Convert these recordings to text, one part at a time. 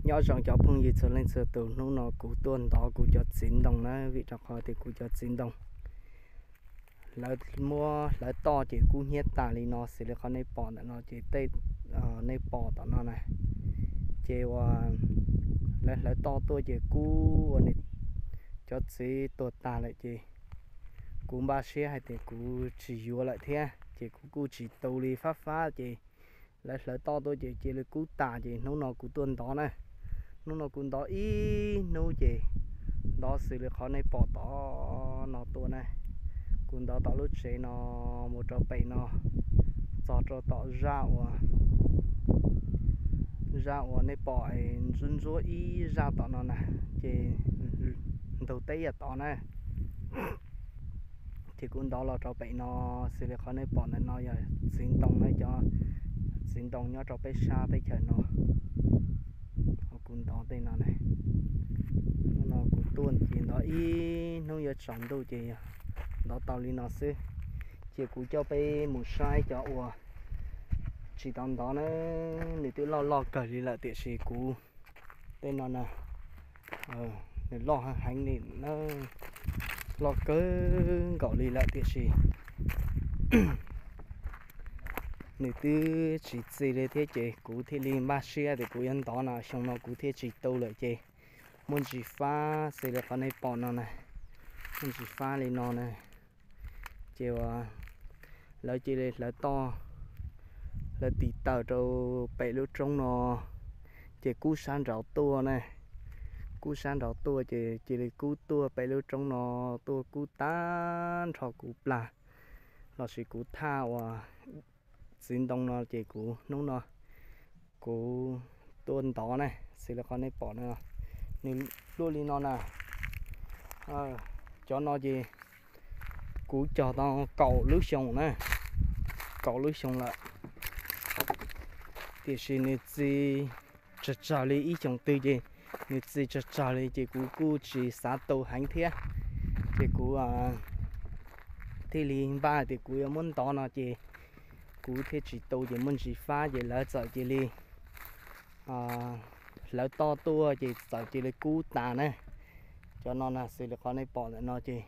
Nyob zoo cov phooj ywg txhua leej txhua tus, hnub no kuv tuaj ntov kuv cov txiv ntoo na, vim rau qhov tias kuv cov txiv ntoo lawv muab hlawv toj ces kub hnyiab tas li no, xws li qhov nej pom ntawm no ces tej, nej pom tom no na, ces uas lawv hlawv toj tuaj ces kub ua nws cov txiv tuag tas lawm ces kuv npaj siab hais tias kuv tsis yuav lawm thiab ces kuv kuj tsis tu li, fab fab ces lawv hlawv toj tuaj ces cia li kub tas ces hnub no kuv tuaj ntov na. Hnub no kuv ntov ib hnub ces ntov xws li qhov nej pom tom no tuaj na. Kuv ntov tom lub tsev no mus rau pem no, txog rau tom zaj uas, zaj uas nej pom ntsuab ntsuab ib zaj tom no na, ces ntug teb yam tod na. Ces kuv ntov los rau pem no, xws li qhov nej pom ntawm no yog txiv ntoo na, cov txiv ntoo nyob rau peb sab teb chaws no. Kuv ntov tej no na, no kuv tuaj ces ntov ib hnub yuav tsaus ntuj ces ntov tau li no xwb. Ces kuv coj peb mus saib cov uas tsis tau ntov na, nws twb loj loj kawg li lawm tiam sis kuv tej no na, nws loj heev li na, loj kawg nkaus li lawm tiam sis nws twb tsis txi li thiab ces kuv thiaj li npaj siab tias kuv yuav ntov no, xyoo no kuv thiaj tsis tu lawm ces muaj ntsis fab xws li qhov nej pom no na, muaj ntsis fab li no na. Ces uas lawv cia li hlawv toj, lawv tiv tawm rau pem lub roob no, ces kub sab nraud tuaj na, kub sab nraud tuaj ces cia li kub tuaj pem lub roob no, tuaj kub tag nrho kuv plag lossis kuv thaj uas txiv ntoo no ces kuv hnub no kuv tuaj ntov na, xws li qhov nej pom no, nws luaj li no na. Cov no ces kuv cog tau kaum lub xyoo na, kaum lub xyoo lawm, tiam sis nws txi tsawg tsawg li ib xyoos twg ces nws txi tsawg tsawg li ces kuv kuj tsis xav tu heev thiab, ces kuv thiaj li npaj tias kuv yuav muab ntov no ces kuv thiaj tsis tu ces muaj ntsis fab ces lawv txawm cia li hlawv toj tuaj ces txawm cia li kub tas na. Cov no na xws li qhov nej pom ntawm no ces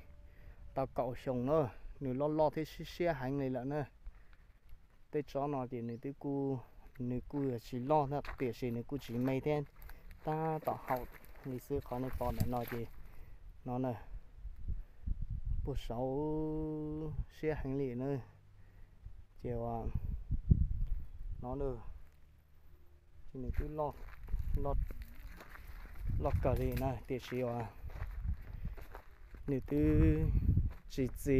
tau kaum xyoo na, nws loj loj thiab siab siab heev li lawm na. Tej tsob no ces nws twb kuj, nws kuj yuav tsis loj thiab tiam sis nws kuj tsis me thiab, tab tom haum li xwb. Qhov nej pom ntawm no ces no na, puag saud siab heev li na. Ces no na, ces nws twb loj kawg li na tiam sis uas nws twb tsis txi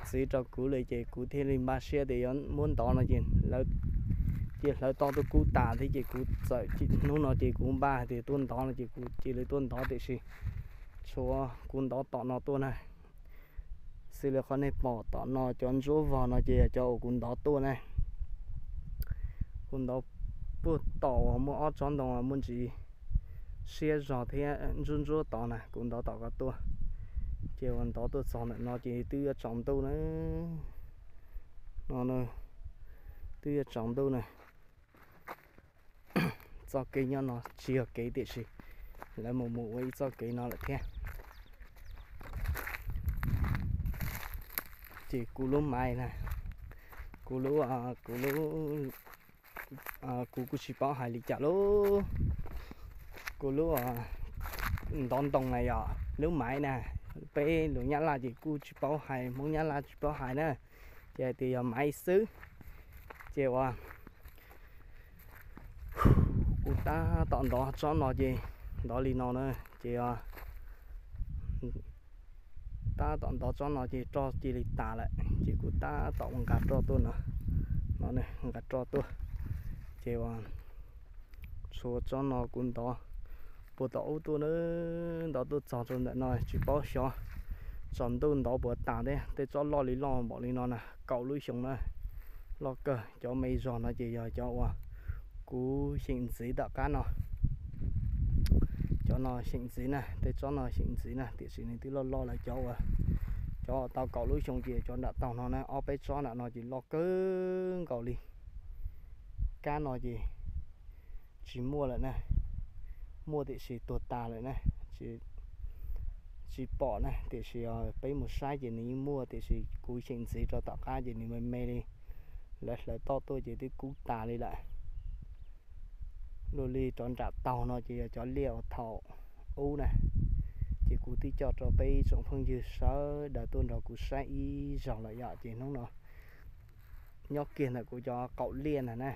txiv rau kuv li ces kuv thiaj li npaj siab tias yuav muab ntov no ces lawv cia hlawv toj tuaj kub tas thiab ces kuv txawm hnub no ces kuv npaj hais tias tuaj ntov no ces kuv cia li tuaj ntov tiam sis tshuav kuv ntov tom no tuaj na. Xws li qhov nej pom tom no cov ntsuab vog no ces yog cov uas kuv ntov tuaj na. Kuv ntov puag tom uas muaj ob tsob ntoo muaj ntsis siab zog thiab ntsuab ntsuab tod na, kuv ntov tom ko tuaj. Ces uas ntov tuaj txog ntawm no ces twb yuav tsaus ntuj na, no twb yuav tsaus ntuj na. Txoj kev nyob no tsis yog kev tiam sis lawv mus mus ua ib txoj kev no lawm thiab. Ces kuv lub maiv na, kuv lub, kuv lub, kuv kuj tsis paub hais li cas lauj. Kuv lub ntov ntoo na yog lub maiv na, peb lus Nyab Laj ces kuj tsis paub hais, Hmoob Nyab Laj tsis paub hais na, ces hais tias yog maiv xwb. Ces uas kuv tab tom ntov tsob no ces ntov li no na, ces tab tom ntov tsob no ces roj cia li tas lawm ces kuv tab tom ua nqa roj tuaj no, no nqa roj tuaj. Ces uas tshuav tsob no kuv ntov puag tom ub tuaj na, ntov tuaj txog rau ntawm no tsis paub xyov tsaus ntuj ntov puas tas thiab. Tej tsob loj li loj npaum li no na, kaum lub xyoo na, loj kawg. Cov me zog no ces yog cov uas kuv xyeem ntxiv tom qab no. Cov no xyeem ntxiv na, tej tsob no xyeem ntxiv na, tiam sis nws twb loj loj lawm. Cov uas, cov tau kaum lub xyoo ces cov nram taug no na, ob peb tsob nram no ces loj kawg nkaus li. Kab no ces tsis muaj lawm na. muaj tiam sis tuag tas lawm na, tsis pom na, tiam sis peb mus saib ces nws yeej muaj, tiam sis kuv xyeem ntxiv rau tom qab ces nws me me li, lawv hlawv toj tuaj ces twb kub tas li lawm. Luag li rov nram taug no ces yog cov liaj uas thaum ub na, ces kuv twb coj rau peb ib tsoom phooj ywg sawv daws tuaj nrog kuv saib ib zaug lawm yom, ces hnub no nyob kiag ntawm kuv cov qaum liaj ntag na.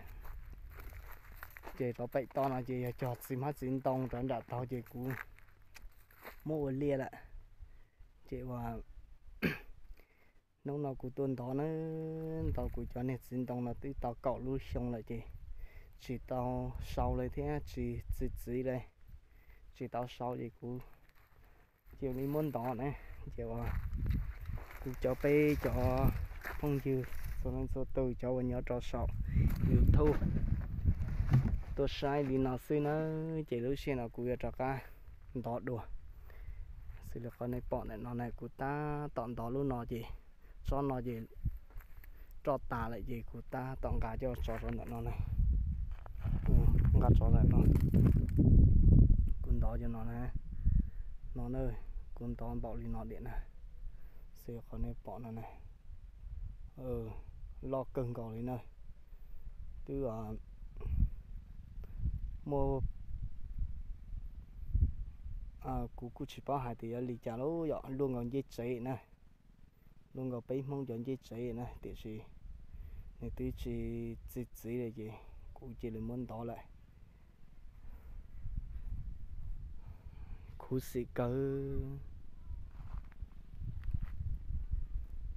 Ces rov pem toj no ces yog cov txiv hmab txiv ntoo rov nram taug ces kuv muab ua liaj lawm. Ces ua hnub no kuv tuaj ntov na, ntov kuv cov niag txiv ntoo no twb tau kaum lub xyoo lawm ces tsis tau sau li thiab tsis txi txiv li, tsis tau sau ces kuv cia li muab ntov na. Ces ua kuv cov peb cov phooj ywg txhua leej txhua tus cov uas nyob rau saum YouTube tuaj saib li no xwb na, ces lub sij hawm no kuv yuav rov qab ntov dua. Xws li qhov nej pom ntawm no na, kuv tab tom ntov lub no ces tsob no ces roj tas lawm ces kuv tab tom nqa coj tso rau ntawm no na. Nqa tso ntawm no, kuv ntov cov no na, no na, kuv ntov npaum li no diam na, xws li qhov nej pom no na, loj kawg nkaus li na. Twb muaj, kuv kuj tsis paub hais tias yuav li cas lub yom, luaj nkaus ncej tsev na, luaj nkaus peb Hmoob cov ncej tsev na, tiam sis nws twb tsis txi txiv li ces kuv cia li muab ntov lawm. Khuv xim kawg,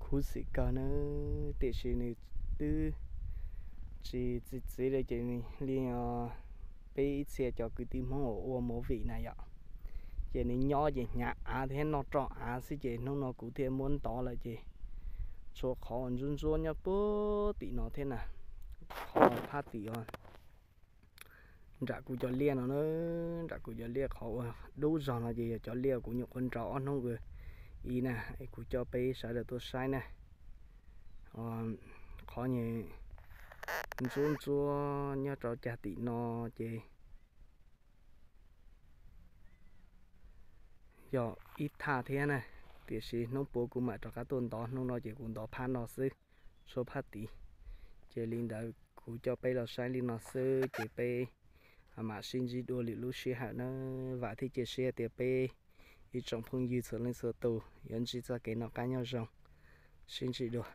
khuv xim kawg na, tiam sis nws twb tsis txi txiv li ces li peb ib txhia cov kwv tij Hmoob uas ua movie na yom, ces nws nyob ces hnyav av thiab noj roj av xwb ces hnub no kuv thiaj muab ntov lawm ces tshuav qhov uas ntsuab ntsuab nyob puag tim no thiab na. Qhov phab tim uas nram kuv cov liaj no na, nram kuv cov liaj qhov uas dub zog no ces yog cov liaj kuv nyuam qhuav nrau ob hnub ib na, es kuv coj peb sawv daws tuaj saib na. Qhov ntsuab ntsuab nyob rau cag tim no ces yog ib thaj thiab na, tiam sis hnub puav kuv mam rov qab tuaj ntov, hnub no ces kuv ntov phab no xwb, tshuav phab tid. Ces li ntawd kuv coj peb los saib li no xwb ces peb mam sib ntsib dua lwm lub sij hawm na. Vam thiab cia siab tias peb ib tsoom phooj ywg txhua leej txhua tus yuav ntsib txoj kev noj qab nyob zoo. Sib ntsib dua.